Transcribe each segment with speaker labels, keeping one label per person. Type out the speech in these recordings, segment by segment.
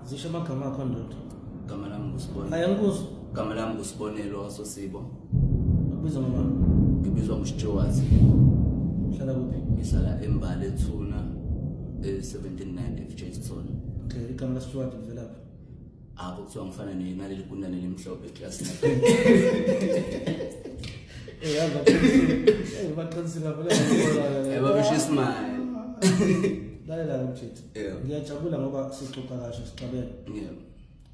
Speaker 1: Zisho amagama akho, ndoda.
Speaker 2: Gama lami nguSibonelo.
Speaker 1: Ayangikuzwa.
Speaker 2: Gama lami nguSibonelo waSosibo.
Speaker 1: Akubizwa ngobani?
Speaker 2: Ngibizwa nguStewart.
Speaker 1: Uhlala kuphi?
Speaker 2: Ngihlala eMbali eThuna e-79 FJ Sithole.
Speaker 1: Okay, igama la Stewart livelaphi?
Speaker 2: Apho kuthiwa ngifana naleli gundane elimhlophe eklasini.
Speaker 1: Eh, yazi baqinisile. Eh, baqinisile vele.
Speaker 2: Eh, babesho ismile.
Speaker 1: Lalela mthetho.
Speaker 2: Yebo.
Speaker 1: Ngiyajabula ngoba sixoxa kahle, sixabene.
Speaker 2: Yebo.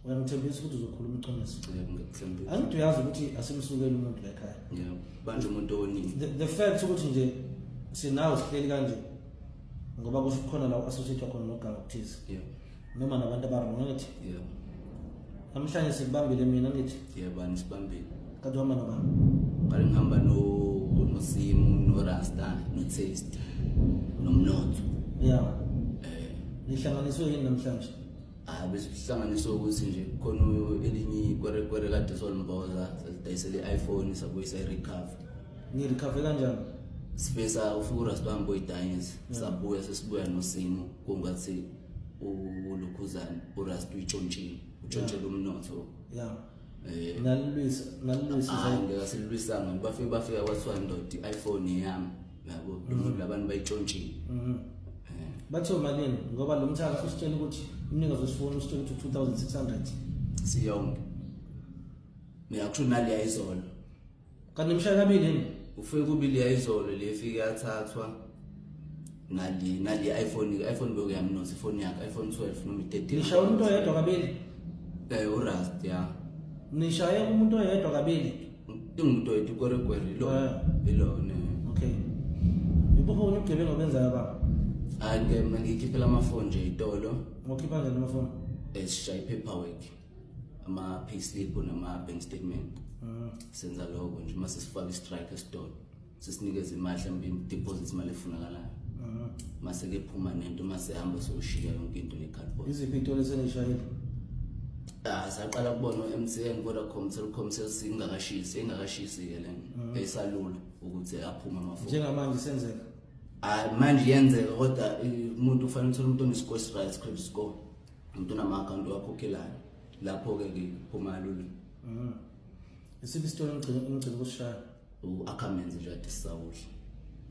Speaker 1: Uyangithembisa ukuthi uzokhuluma iqiniso.
Speaker 2: Yebo, ngiyakuthembisa.
Speaker 1: Angithi uyazi ukuthi asimsukeli umuntu la ekhaya.
Speaker 2: Yebo. Banje umuntu oningi.
Speaker 1: The fact ukuthi nje sinawo sihleli kanje ngoba kusho khona la u-associate khona noganga okuthize.
Speaker 2: Yebo.
Speaker 1: Noma nabantu abarong, angithi?
Speaker 2: Yebo.
Speaker 1: Namhlanje sikubambile mina, angithi?
Speaker 2: Yebo, anisibambile.
Speaker 1: Kade uhamba nobani?
Speaker 2: Qale ngihamba no noSimu, noRasta, noTaste, noMnotho.
Speaker 1: Yeah.
Speaker 2: Eh,
Speaker 1: Nihlanganiswe yini namhlanje?
Speaker 2: Ah, besihlanganiswe ukuthi nje khona elinye ikwerekwere kade solimboza, salidayisela i-iPhone, sabuyisa i-recover.
Speaker 1: Ni-recover kanjani?
Speaker 2: Sifisa ufika uRasta wami boyidayisa, sabuya sesibuya noSimu kungathi uLukhuzana uRasta uyitshontshile, utshontshela umnotho.
Speaker 1: Yeah.
Speaker 2: Eh,
Speaker 1: Nalilwisa, nalilwisa.
Speaker 2: Hayi, ngeke silwisanga, bafika kwathiwa ndoda i-iPhone yami, yabo labantu bayitshontshile. Eh.
Speaker 1: Bathiwe malini? Ngoba lo mthaka usitshela ukuthi umnikazi wesifoni usitshela ukuthi 2600.
Speaker 2: Siyonke. Mina kusho naliya izolo.
Speaker 1: Kanti nimshaya kabili yini?
Speaker 2: Ufike kubili yayizolo le ifike yathathwa nali iPhone bekuyamnotho ifoni yakhe iPhone 12 noma i13.
Speaker 1: Nishaya umuntu oyedwa kabili?
Speaker 2: Eh, uRust, ya.
Speaker 1: Nishaye umuntu oyedwa kabili?
Speaker 2: Ingumuntu oyedwa, ikwerekwere lo.
Speaker 1: Eh.
Speaker 2: Ilo ne.
Speaker 1: Okay. Ibuphi obunye ubugebengu obenzayo baba?
Speaker 2: Hayi ke mina ngikhiphela amafoni nje itolo.
Speaker 1: Ngokhipha kanjani amafoni?
Speaker 2: Esishaya paperwork. Ama payslip nama bank statement. Senza lokho nje mase sifaka i-strike esitolo. Sisinikeza imali, mhlawumbe i-deposit, imali efunakalayo. Mase ke phuma nento, mase hamba soshiya yonke into ne-cardboard.
Speaker 1: Iziphi itolo esenishayile?
Speaker 2: Ah, saqala kubona u-MTN, Vodacom, Telkom, Cell C ingakashisi, ingakashisi ke lena. Eyisalula ukuthi aphuma amafoni.
Speaker 1: Njengamanje senzeka.
Speaker 2: Hayi, manje iyenzeka kodwa umuntu ufanele uthole umuntu one-score right credit score. Umuntu onama-account wakhokhelayo. Lapho-ke ke kuphuma kalula.
Speaker 1: Isiphi isitolo engigcina ukusishaya?
Speaker 2: U-Ackermans nje ade sisawudla.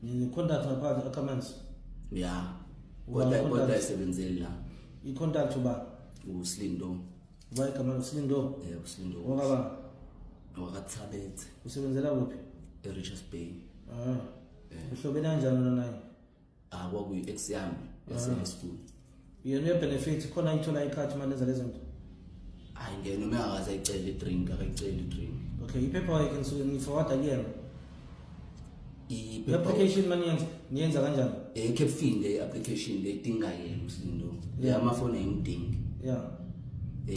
Speaker 1: Ni-contact ngaphakathi Ackermans?
Speaker 2: Ya.
Speaker 1: Uba
Speaker 2: Kodwa
Speaker 1: ne-contact?
Speaker 2: kodwa ayisebenzeli la.
Speaker 1: I-contact uba?
Speaker 2: USlindo.
Speaker 1: Uba igama uSlindo?
Speaker 2: Eh, uSlindo.
Speaker 1: Wakaba?
Speaker 2: Wakathabethe.
Speaker 1: Usebenzela kuphi?
Speaker 2: eRichards Bay.
Speaker 1: Ah. Uhlobene kanjani wena naye?
Speaker 2: Ah, kwakuyi-ex yami yase-high school.
Speaker 1: Yena uyabenefit khona, ayithola ikhathi uma nenza lezi zinto?
Speaker 2: Hayi ngeke, noma engakaze ayicele i-drink, akayiceli i-drink.
Speaker 1: Okay, i-paperwork ngisuke ngiforwarda kuyena.
Speaker 2: I-paper-
Speaker 1: I-application maniyenza, niyenza kanjani?
Speaker 2: Capfin le application le idinga yena uSlindo.
Speaker 1: Yeah.
Speaker 2: Amafoni ayimdingi.
Speaker 1: Yeah.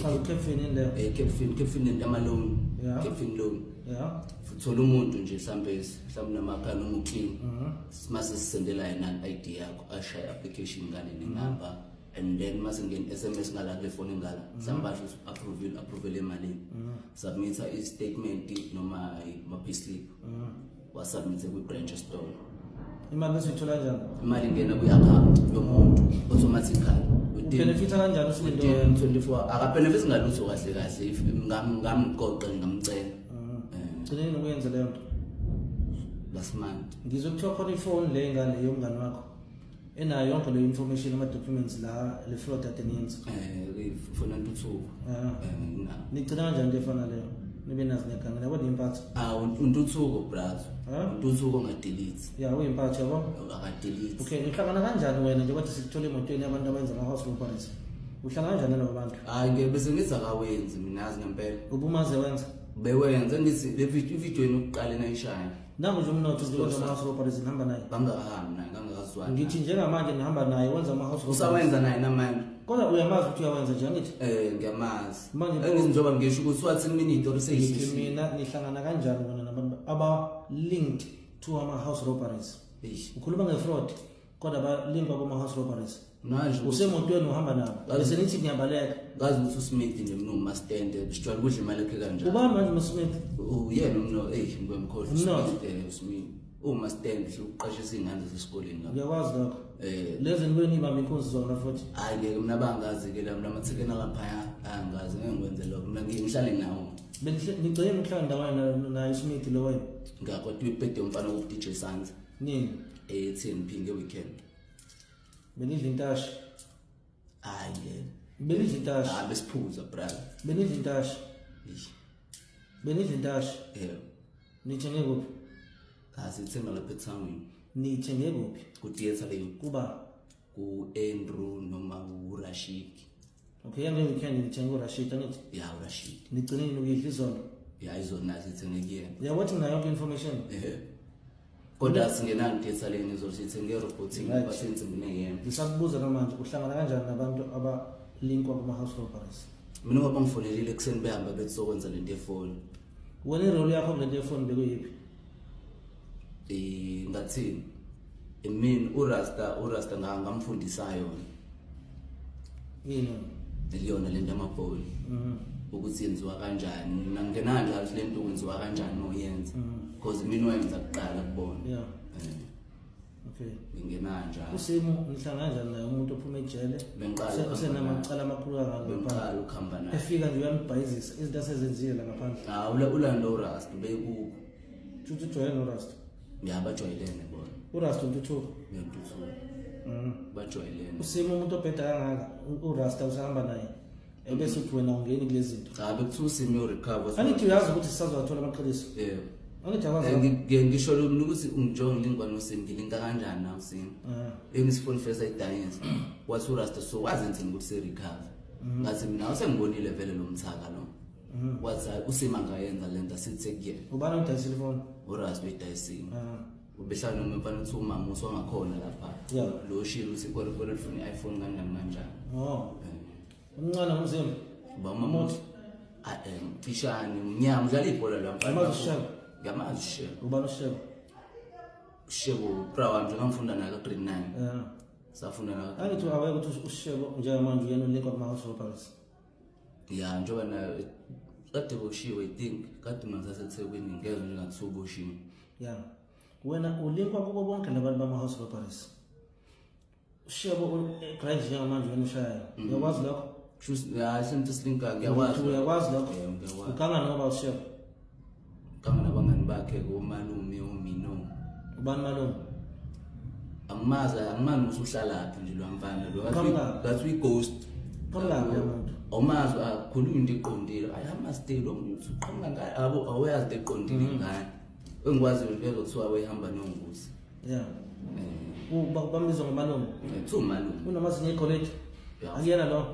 Speaker 1: Cha, uCapfin yini leyo?
Speaker 2: Eh, Capfin into ama-loan.
Speaker 1: Yeah.
Speaker 2: Capfin loan. Uthola umuntu nje mhlambe mhlawumbe namakhaya noma uclean. Mase sisendela yena i-ID yakho, ashaye application ngale nenumber and then mase ngene SMS ngala kule phone engala. Mhlawumbe basho ukuthi approve approve emalini. Submit i-statement noma ama payslip. Wasubmit kwi-branch esitolo.
Speaker 1: Imali bese uyithola kanjani?
Speaker 2: Imali ingena kwi-account yomuntu automatically.
Speaker 1: Ubenefita kanjani uSlindo?
Speaker 2: Within 24, akabenefit ngalutho kahle kahle, if ngamqoqa ngamcela. Eh,
Speaker 1: Gcineni nokuyenza leyo nto.
Speaker 2: Last month.
Speaker 1: Ngizwe kuthiwa khona ifoni le ngale yomngani wakho enayo yonke leyo information, ama-documents la le fraud ade niyenza.
Speaker 2: Eh, ifona Ntuthuko.
Speaker 1: Ah.
Speaker 2: Eh, na.
Speaker 1: Nigcina kanjani into efana leyo nibe nazi neganga yabo, niyimpatho?
Speaker 2: Ah, uNtuthuko brazo.
Speaker 1: Ah?
Speaker 2: Untuthuko ngadelete.
Speaker 1: Ya, uyimpatho yabo.
Speaker 2: Akadelete.
Speaker 1: Okay, nihlangana kanjani wena njengoba sikuthole emotweni yabantu abenza ama-house robberies? Uhlangana kanjani nalabo bantu?
Speaker 2: Hayi ke bese ngithi akawenzi mina, yazi ngempela.
Speaker 1: Ubumaze wenza?
Speaker 2: Bewenza, ngithi le video, ivideo yokuqala enayishaya.
Speaker 1: Nangu nje umnotho nje wenza ama-house robberies, nihamba naye?
Speaker 2: Bangakahambi naye, ngangakazwani.
Speaker 1: Ngithi njengamanje nihamba naye, wenza ama-house robberies.
Speaker 2: Usawenza naye namanje.
Speaker 1: Kodwa uyamazi ukuthi uyawenza nje, angithi?
Speaker 2: Eh, ngiyamazi.
Speaker 1: Manje-
Speaker 2: Engithi njengoba ngisho ukuthi wathi mina itori
Speaker 1: Ngithi
Speaker 2: seyisisi.
Speaker 1: mina nihlangana kanjani wena nabantu aba-linked to ama-house robberies?
Speaker 2: Eish.
Speaker 1: Ukhuluma nge-fraud kodwa ba-linkwa kuma-house robberies.
Speaker 2: Manje
Speaker 1: Usemotweni uhamba nabo bese nithi niyabaleka.
Speaker 2: Ngazi ukuthi uSmith nje mina umastende sijwayele ukudla imali yakhe kanjani.
Speaker 1: Ubani manje uSmith?
Speaker 2: Uyena umno, eh, ngiyamkhohlwa.
Speaker 1: Umnotho?
Speaker 2: USmith, eh, uSmith. Uma stand uqashisa iy'ngane zasesikoleni lapho.
Speaker 1: Uyakwazi lokho?
Speaker 2: Eh.
Speaker 1: Lezi ntweni ibamba inkunzi zona futhi.
Speaker 2: Hayi ngeke mina bangazi ke la mina amathekeni alaphaya angazi ngeke ngikwenze lokho mina ngihlale nawo.
Speaker 1: Nigcine ukuhlala ndawonye naye uSmith lo wena.
Speaker 2: Ngakodwa ibhede umfana ku DJ Sands.
Speaker 1: Nini?
Speaker 2: E-TNP nge-weekend.
Speaker 1: Benidla intashi.
Speaker 2: Hayi ngeke.
Speaker 1: Benidla intashi.
Speaker 2: Hayi besiphuza brother.
Speaker 1: Benidla intashi.
Speaker 2: Eish.
Speaker 1: Benidla intashi.
Speaker 2: Yebo.
Speaker 1: Nithenge kuphi?
Speaker 2: Cha sithenga lapha ethangweni.
Speaker 1: Nithenge kuphi?
Speaker 2: Ku-theatre lane.
Speaker 1: Kuba
Speaker 2: Ku-Andrew noma uRashid.
Speaker 1: Okay, yange weekend nithenge uRashid angithi?
Speaker 2: Ya uRashid.
Speaker 1: Nigcine nini ukuyidla izolo?
Speaker 2: Ya izolo nazo sithenge kuyena.
Speaker 1: Uyabona ukuthi nginayo yonke information?
Speaker 2: Ehhe. Kodwa singenani theatre lane izolo sithenge erobotini
Speaker 1: Right.
Speaker 2: basensimbi neyembe.
Speaker 1: Ngisakubuza namanje uhlangana kanjani nabantu abalinkwa kuma-house robberies?
Speaker 2: Mina ngoba ngifonelile ekuseni behamba bethi sokwenza lento yefoni.
Speaker 1: Wena irole yakho kule nto yefoni bekuyiphi?
Speaker 2: Eh ngathini? Mina uRasta uRasta ngamfundisa yona.
Speaker 1: Yini?
Speaker 2: Liyona lento yamafoni. Ukuthi yenziwa kanjani. Mina ngingena kanjalo ukuthi lento kwenziwa kanjani oyenza. Because mina wayenza kuqala kubona.
Speaker 1: Yeah.
Speaker 2: Eh
Speaker 1: Okay.
Speaker 2: ngingena kanjalo.
Speaker 1: Usimo nihlangana kanjani naye umuntu ophuma ejele?
Speaker 2: Bengiqala ukuhamba
Speaker 1: Usenamacala amakhulu kangaka ngaphandle.
Speaker 2: Bengiqala ukuhamba naye.
Speaker 1: Efika nje uyanibhayizisa izinto asezenzile la ngaphandle.
Speaker 2: Ah ulando uRasta bekukho.
Speaker 1: Futhi ujwayele noRasta.
Speaker 2: Ya bajwayelene bona.
Speaker 1: uRasta uNtuthuko.
Speaker 2: Ngiyantuthuka. Bajwayelene.
Speaker 1: Usimo umuntu obheda kangaka uRasta usahamba naye. Ebese uthi wena ungeni kulezi zinto.
Speaker 2: Cha bekuthiwa usimo uyorecover.
Speaker 1: Angithi uyazi ukuthi sisazowathola amaqiniso.
Speaker 2: Yebo.
Speaker 1: Angithi akwazi.
Speaker 2: Ngisho lo mina ukuthi ungijonge lingwane usimo ngilinka kanjani na usimo. Engisifoni first ayidayisa. Wathi uRasta so wazi nini ukuthi se recover. Ngathi mina usengibonile vele lo mthaka lo. Wathi hayi usima ngayenza lento asithi kuyena.
Speaker 1: Ubani odayisile ifoni?
Speaker 2: uRasta uyidayisile. Ubehlala noma mfana uthi umama usongakhona lapha.
Speaker 1: Yeah.
Speaker 2: Lo shilo uthi kore kore ufuna i-iPhone kanjani kanjani.
Speaker 1: Oh. Umncane ngomzimba.
Speaker 2: Ba umama ah mfishane umnyama udlala ibhola lo mfana.
Speaker 1: Uyamazi uShebo?
Speaker 2: Ngiyamazi uShebo.
Speaker 1: Ubani uShebo?
Speaker 2: Ushebo bra wami nje ngamfunda naye ka grade 9.
Speaker 1: Yeah.
Speaker 2: Safunda naye.
Speaker 1: Angithi awake ukuthi uShebo njengamanje uyena olinkwa kuma house robberies.
Speaker 2: Ya njengoba naye kade boshiwe I think kade mina ngisaseThekwini ngezwe nje ngathi uboshiwe.
Speaker 1: Yeah. Wena ulinkwa kubo bonke labantu bama house robberies. Ushebo grind njengamanje wena ushayayo. Uyakwazi lokho?
Speaker 2: Choose ya sinto silinka ngiyakwazi.
Speaker 1: Uyakwazi lokho?
Speaker 2: Yebo ngiyakwazi.
Speaker 1: Uganga noba uShebo.
Speaker 2: Kama nabangani bakhe komalume omino.
Speaker 1: Ubani malume?
Speaker 2: Angimazi angimani ukuthi uhlalaphi nje lo mfana lo.
Speaker 1: Uqhamuka?
Speaker 2: Ngathi uyi ghost.
Speaker 1: Uqhamukaphi lo muntu?
Speaker 2: Awumazi akukhulumi into eqondile. Ayi amastay lo muntu uqhamuka ngani? Abo awayazi into eqondile ngani. Engikwazi nje kuthiwa wayehamba nonguzi.
Speaker 1: Yeah. Bambiza ngomalume.
Speaker 2: Kuthiwa umalume.
Speaker 1: Unamazinyo ecollege.
Speaker 2: Yeah.
Speaker 1: Akuyena lo.